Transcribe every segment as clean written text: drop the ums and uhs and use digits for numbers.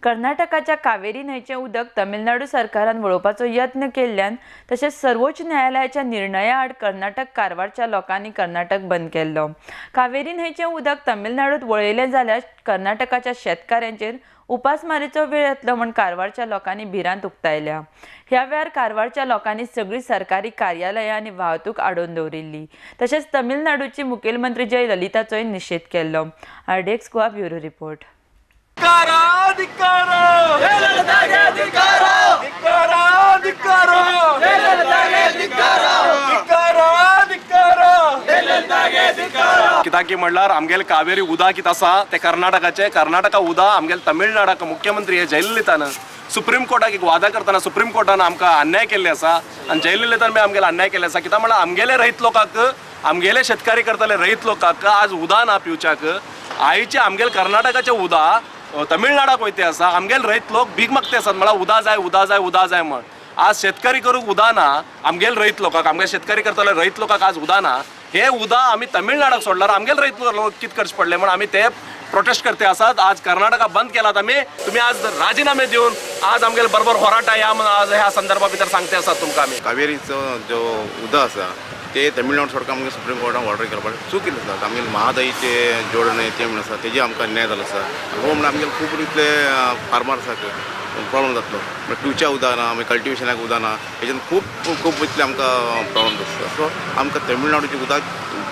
कर्नाटकाच्या कावेरी न्हंयचें उदक तमिळनाडू सरकारान वळोवपाचो यत्न केल्ल्यान तशेंच सर्वोच्च न्यायालयाच्या निर्णया आड कर्नाटक कारवारच्या लोकांनी कर्नाटक बंद केल्लो. कावेरी न्हंयचें उदक तमिळनाडूत वळयलें जाल्यार कर्नाटकाच्या शेतकाऱ्यांचेर उपासमारीचो वेळ येतलो म्हूण कारवारच्या लोकांनी भिरांत उक्तायल्या. ह्या वेळार कारवारच्या लोकांनी सगळीं सरकारी कार्यालयां आनी वाहतूक आडोवन दवरिल्ली. तशेंच तमिळनाडूची मुखेलमंत्री जयललिताचोय निशेध केल्लो. RDX Goa bureau report. कित्याक म्हणल्यार आमगेले कावेरी उदक कितें आसा ते कर्नाटकाचे, कर्नाटका उदक आमगेले तमिळनाडाक मुख्यमंत्री हे जयललितान सुप्रीम कोर्टाक एक वादा करतना सुप्रीम कोर्टान आमकां अन्याय केल्ले आसा आनी जयललितान बी आमगेले अन्याय केल्ले आसा. कित्याक म्हणल्यार आमगेले रयत लोकांक, आमगेले शेतकारी करतले रयत लोकांक आज उदक ना पिवच्याक. आयचे आमगेले कर्नाटकाचे उदक तमिळनाडाक वयते आसा. आमगेले रयत लोक भीक मागते आसात, म्हळ्यार उदक जाय, उदक जाय, उदक जाय म्हण. आज शेतकरी करूंक उदक ना आमगेले रयत लोकांक, आमगेले शेतकरी करतले रयत लोकांक आज उदक ना. हे उदक आमी तमिळनाडाक सोडल्यार आमगेले रयत लोक कितें करचें पडलें म्हण आमी ते प्रोटेस्ट करते आसात. आज कर्नाटका बंद केलात आमी, तुमी आज राजीनामे दिवन आज आमगेले बरोबर होराटा ह्या आज ह्या संदर्भा भितर सांगते आसात तुमकां आमी. कावेरीचो जो उदक आसा ते तमिळनाडू सरकार आमगे सुप्रीम कोर्टान ऑर्डर करपाक चूक केल्ली आसा. आमगेले महादयीचे जोडणे ते म्हणून आसा तेजे आमकां अन्याय जालो आसा. हो म्हणून आमगेले खूब इतले फार्मर्साक प्रॉब्लम जातलो. मागीर पिवच्या उदक ना, मागीर कल्टिवेशनाक उदक ना, हेच्यान खूब खूब इतले आमकां प्रॉब्लम आसता. सो आमकां तमिळनाडूचे उदक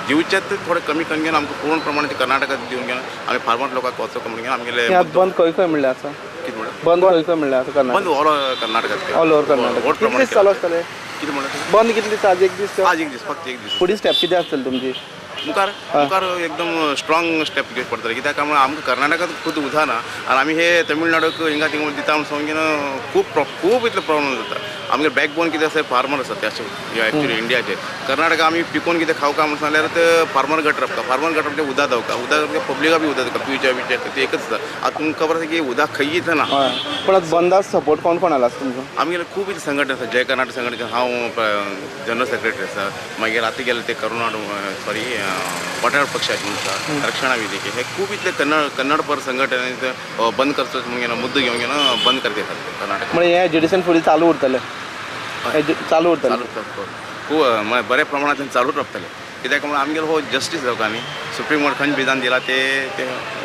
दिवचें थोडें कमी करून घेवन आमकां पूर्ण प्रमाणात कर्नाटकात दिवन घेवन आमी फार्मर लोकांक वचो म्हणून घेवन आमगेले बंद खंय खंय म्हणलें आसा? कितें म्हणलें? बंद खंय खंय म्हणलें आसा? बंद ऑल ओवर कर्नाटकात, ऑल ओवर कर्नाटक. कितले दीस चालू आसतले? कितें म्हणलें? बंद कितले दीस? आज एक दीस? आज एक दीस, फक्त एक दीस. फुडें स्टेप कितें आसतली तुमची? मुखार मुखार एकदम स्ट्रॉंग स्टेप घेवचे पडटले. कित्याक म्हणून आमकां कर्नाटकांत खूब उदक ना आनी आमी हे तमिळनाडूक हिंगा थिंगा दिता म्हणून सांगून खूब खूब इतले प्रॉब्लम जाता. आमगे बॅकबोन कितें आसा फार्मर आसा ते अशें एक्चुअली इंडियाचे. कर्नाटका आमी पिकोवन कितें खावका म्हणून सांगल्यार ते फार्मर गट राबता, फार्मर गट राबता उदक धांवका, उदक पब्लिका बी उदक दिवका पिवच्या बिवच्या ते एकच आसा. आतां तुमकां खबर आसा की उदक खंय ना. पूण आतां बंदाक सपोर्ट कोण कोण आला तुमचो? आमगेले खूब इतले संघटना आसा. जय कर्नाटक संघटना हांव जनरल सेक्रेटरी आसा. मागीर आतां गेले ते करुणाड सॉरी पठार पक्षाचे म्हणून आसा, रक्षणा वेदिके, हे खूब इतले कन्नड पर संघटने बंद करचो म्हणून मुद्दो घेवन घेवन बंद करते कर्नाटक. म्हणजे हे एज्युकेशन फुडें चालू उरतलें? चालू उरतलें, खूब म्हळ्यार बऱ्या प्रमाणांत चालूच रावतलें. कित्याक म्हणून आमगेलो हो जस्टीस लोकांनी सुप्रीम कोर्ट खंय विधान दिला ते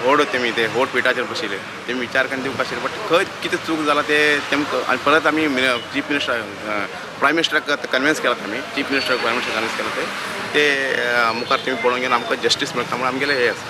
व्हड तेमी ते व्हड पिठाचेर बशिल्ले तेमी विचार करून दिवपाक आशिल्ले. बट खंय कितें चूक जाला ते तेमकां. आनी परत आमी चीफ मिनिस्टर प्रायम मिनिस्टराक कन्विन्स केलात आमी, चीफ मिनिस्टराक प्रायम मिनिस्टर कन्विन्स केला ते मुखार तेमी पळोवन घेवन आमकां जस्टीस मेळटा म्हणून आमगेलें हें आसा.